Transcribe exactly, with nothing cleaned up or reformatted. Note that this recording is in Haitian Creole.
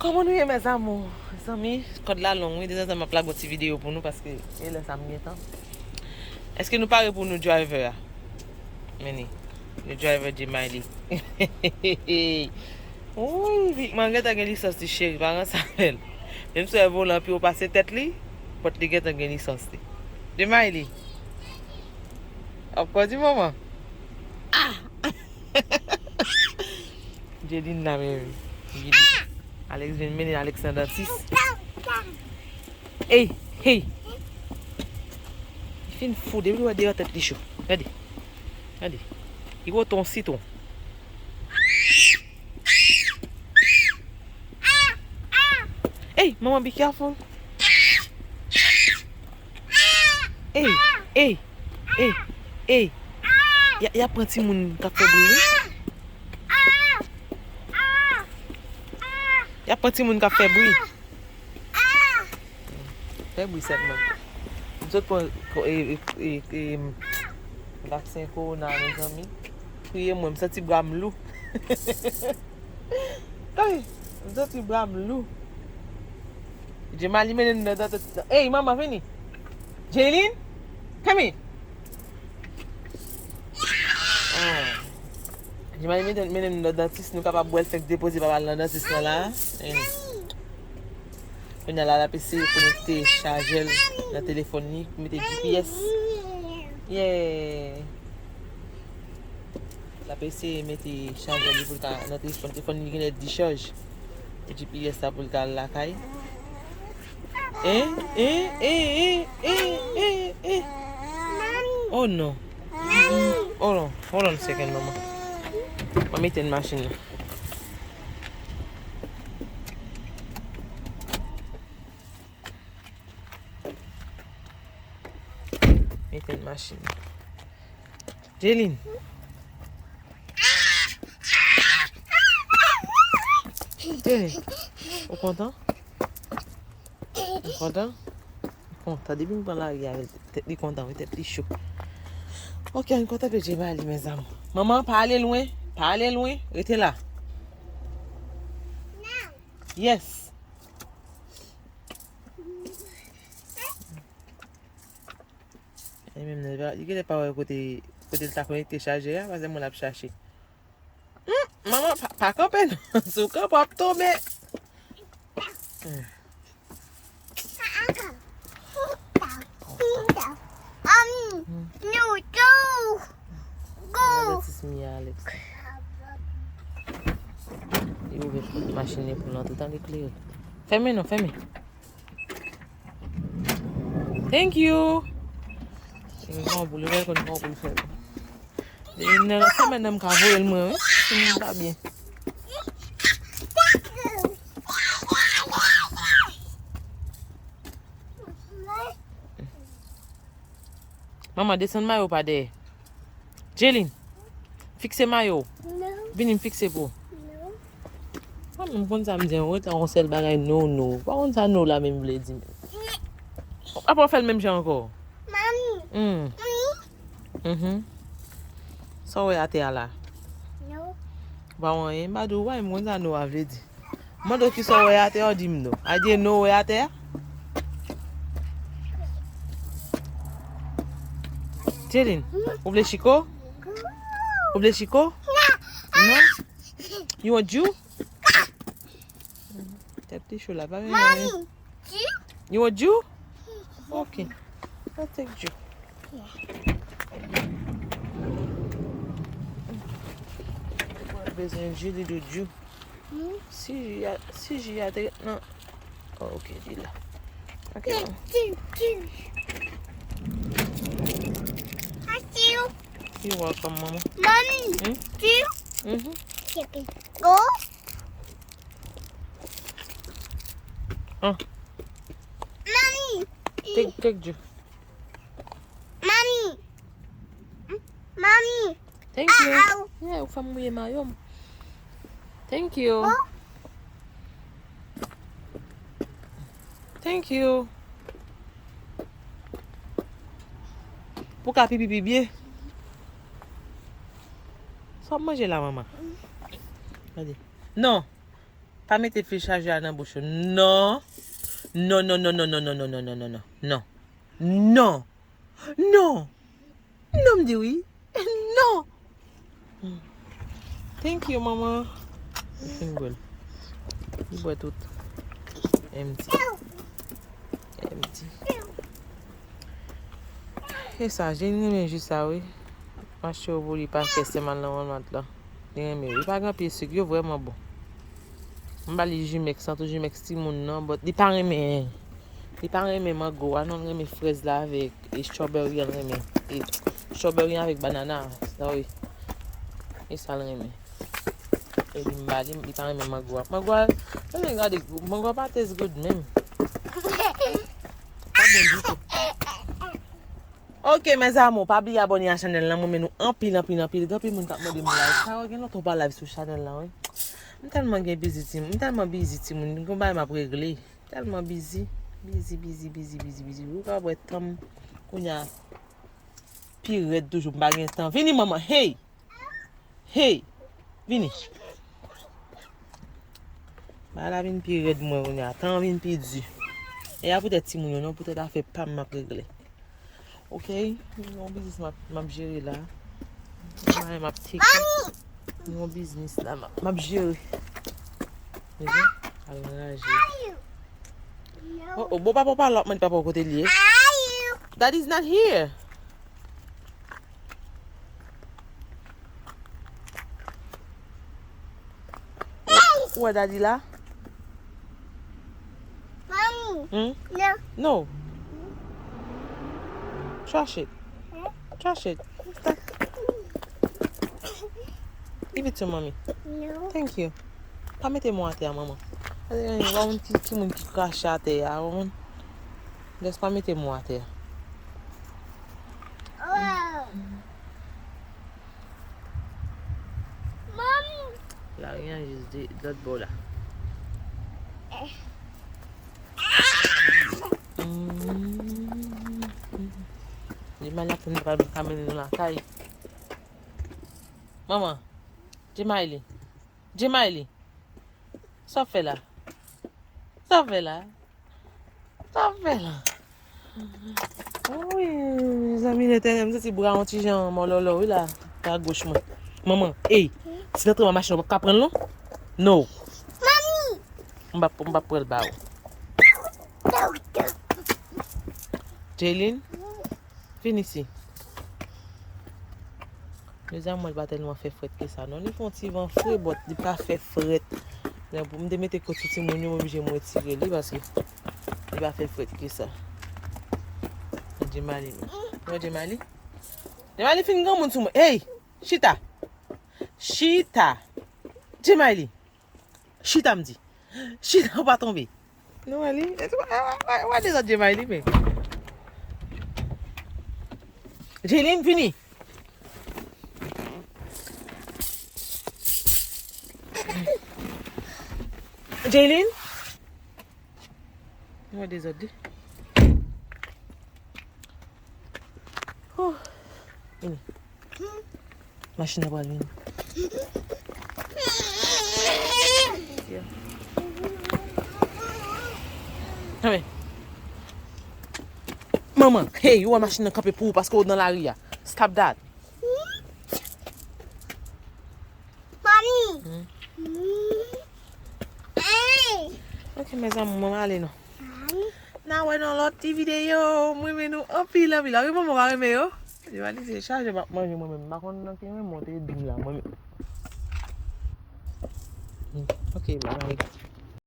Kòman nou ye, mes amours? Zanmi, kòd la long, wi. Detanzantan m ap lage yon ti videyo pou nou, paske e lè sa m gen tan. Èske nou pare pou nou driver a? Men li, nou driver Jemiley. Wi, Big Man gentan gen lisans li, cheri, pa ranse avè l. Menm si w wè volan pi wo pase tèt li, but li gentan gen lisans li. Jemiley. Ap kòdi manman. Ah! Jaylin la menm. Alex vin mennen Alex nan dantis. Ey, hey. Li fin fou, depi li wè deyò tèt li cho. Gade. Gade. Li wote yon sitwon. Ey, manman, be careful. Ey, ey, ey, ey. Y a, y a pran timoun k ap fè bri, wi. Y a pran timoun k ap fè bri. Fè bri sèlman. M sot pran ko-, e, e, e, e, vaksen kowona, mezanmi. Priye mwen, m santi bra m lou. Ay, m santi bra m lou. Jemiley mennen m nan dantès. Ey, manman, vini. Jaylin, come here. Ah. Jemiley mennen, mennen m nan dantis, nou kapab wè l fèk depoze papa l nan dantis lan la. Vini. Kounye a la, l ap eseye konekte chajè l nan telefòn li pou mete G P S. Yeah. L ap eseye mete chajè li pou l ka nan telefòn. Telefòn li genlè dichaj. G P S la pou l ka al lakay. Eh, eh, eh, eh, eh, eh, eh. Oh non. Mm-mm. Hold on, hold on a second, manman. Mwen mete machin nan. Mete machin nan. Jaylin. Jaylin. Ou kontan? Ou kontan? Ou kontan? Depi m pran lari avè l, tèt li kontan, wi, tèt li cho. Ok, ann kontan de Jemiley, mes amours. Manman, pa ale lwen. Pa ale lwen. Rete la. Yes. E menm nan, li pa, li genlè pa wè kote, kote l ta konekte chajè a, paske mwen l ap chache. Hmm, manman, pa, pa kanpe non. Si w kanpe, w ap tonbe. Hmm. Avètis Mia Alex. Li ouvè machin li pou l antre, tann li klere. Fèmen non, fèmen. Thank you. Li gen yon boul, li pa konn yon boul fè. Li nan sèmèn nan m ka voye l mwen, wi. Si m pa byen. Manman, desann mayo pa dèyè. Jaylin, fikse mayo w. Non. Vini m fikse pou ou. Non. Mwen menm konn sa m di an, ou rete yon sèl bagay no, no. Pa konn sa no la menm vle di menm. Apa w fè l menm jan ankò? Mami. Hmm. Mami. Mhm. Sa w wè atè a la? No. Ou pa wè anyen? M pa di w, w pa menm konn sa no a vle di. Mande w kisa w wè atè a, w di m no. A di no w wè atè a? Jaylin, ou vle chiko? Ou vle chiko? Non? You want juice? Tèt li cho la, pa vin anyen. Mami, juice? You want juice? Ok. I'll take juice. Mwen bezwen ji, li dwe ji. Hmm? Si ji a, si ji a te ret nan. Oh, ok, li la. Ok, bon. Thank you. You're welcome, mama. Mommy, hmm? Thank you. Mm-hmm. Go. Ah. Mommy. Take, take juice. Mommy. Mommy. Thank you. Yeah, ou fè m mouye mayo m. Thank you. Oh. Thank you. Pou ka pipi pi byen. Sa w ap manje la, manman? Gade. Non. Pa mete fil chaje a nan bouch ou. Non. Non, non, non, non, non, non, non, non, non, non, non, non. Non. Non. Non. Non, m di wi. Non. Thank you, manman. Li fin bwè l. Li bwè tout. Empty. Empty. E sa, Jane renmen ji sa, wi. M achte yo pou li pa fè sèman nan Walmart la. Li renmen yo. Li pa gen anpil sik, yo vrèman bon. M ba li Jimex lan tou, Jimex timoun nan, but li pa renmen, li pa renmen mango a, non, li renmen frèz la avèk, e strawberry an renmen. E strawberry an avèk banana, sa wi. E sa l renmen. E li m ba li, li pa renmen mango a. Mango a, gade, gade, mango a pa taste good menm. Pa bon ditou. Ok, mes amours, pa bliye abòne a chanèl lan, mwen renmen nou anpil, anpil, anpil. Gen anpil moun k ap mande m live. Sa yo gen lontan w pa live sou chanèl lan, wi. M tèlman gen bizi, timoun. M tèlman bizi, timoun. Gen yon bagay m ap regle. Tèlman bizi. Bizi, bizi, bizi, bizi, bizi. Ou ka wè tan m kounye a pi rèd toujou, m pa gen tan. Vini, manman. Hey! Hey! Vini. Bagay la vin pi rèd mwen kounye a. Tan an vin pi di. E a poutèt timoun yo non, poutèt afè pa m m ap regle. Ok? Yon biznis m ap, m ap jere la. Mwen m ap teke. Yon biznis la m ap, m ap jere. Mezanmi, al anraje. Oh, oh, bon, papa w pa la, w ap mande papa w kote l ye. Daddy's not here. Ou wè daddy la? Mommy. Hmm? No. No. Trash it. Trash it. Give it to mommy. No. Thank you. Pa mete mo atè a, manman. Gade yon ti, ti moun ki krache atè a, ou konprann? Just pa mete mo atè a. Oh. Mommy. Lari an jis de lòt bò la. Mm. Li malad pou nou pral ka mennen nou lakay. Manman, Jemiley. Jemiley. Sa w fè la? Sa w fè la? Sa w fè la? Wi, mezanmi, Letènèl, m santi bra yon ti jan mòlòlò, wi, la, pa goch mwen. Manman, ey, si l antre nan machin, w p ap ka pran l, non? No. Mami! M p ap, m p ap pran l ba ou. Jaylin, vin isi. Mezanmi, mwen, li pa tèlman fè frèt ke sa, non. Li fè yon ti van fre, but li pa fè frèt. Lè pou m te mete kot sou timoun yo, m oblije m retire li, paske li pa fè frèt ke sa. Jemiley, non. Wè Jemiley? Jemiley fin granmoun sou mwen. Ey! Chita! Chita! Jemiley! Chita, m di. Chita, ou pa tonbe. Nou wè li? Wè, wè, wè, wè dezòd Jemiley, men. Jaylin, vini. Jaylin? Nou wè dezòd li. Huh. Vini. Machin nan pral vini. Anben. Manman, hey, ou wè machin nan kanpe pou ou paske ou nan lari a. Stop that. Mami. Hmm? Ok, mezanmi, mwen ale non. N a wè nan lòt ti videyo. Mwen renmen nou anpil, anpil. Wi, manman pa renmen yo. Yo pa di se chaje m ap manje mwen menm. M pa konn nan ki renmen w te di m la, mwen menm. Hmm, ok, bye.